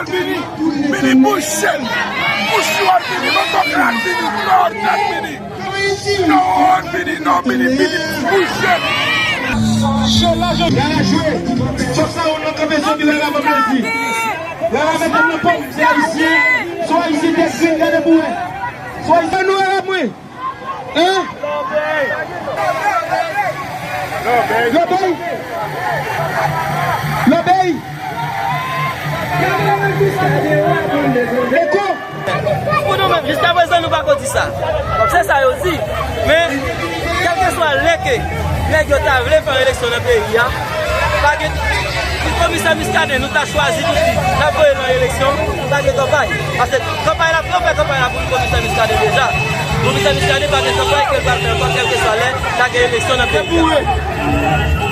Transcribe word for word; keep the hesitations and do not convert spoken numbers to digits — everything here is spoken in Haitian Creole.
Vini, vini, bouch chen. Bouch yo al vini, mwen kòk la vini, non, non, vini. Non, vini, non, vini, vini, bouch chen. Byen jwe. Chòk sa ou nan kanpe zanmi la, la, mwen di. La, la, mete nan pòm, se ayisyen. Se ayisyen, tèt grenn, gade pou wè. Se ayisyen, nou, la, mwen. Hein? Lòbèy. Lòbèy. Eko. Pou nou menm, jiskaprezan, nou pako di sa. Donk, se sa yo di. Men, kèlkeswa lè ke nèg yo ta vle fè yon eleksyon nan peyi a, pa gen, pou komisè Muscadin, nou ta chwazi nou di, n ap voye nan eleksyon, nou pa gen kanpay. Paske kanpay la, nou fè kanpay la pou komisè Muscadin deja. Komisè Muscadin pa gen kanpay ke l pral fè ankò, kèlkeswa lè, ta gen eleksyon nan peyi a.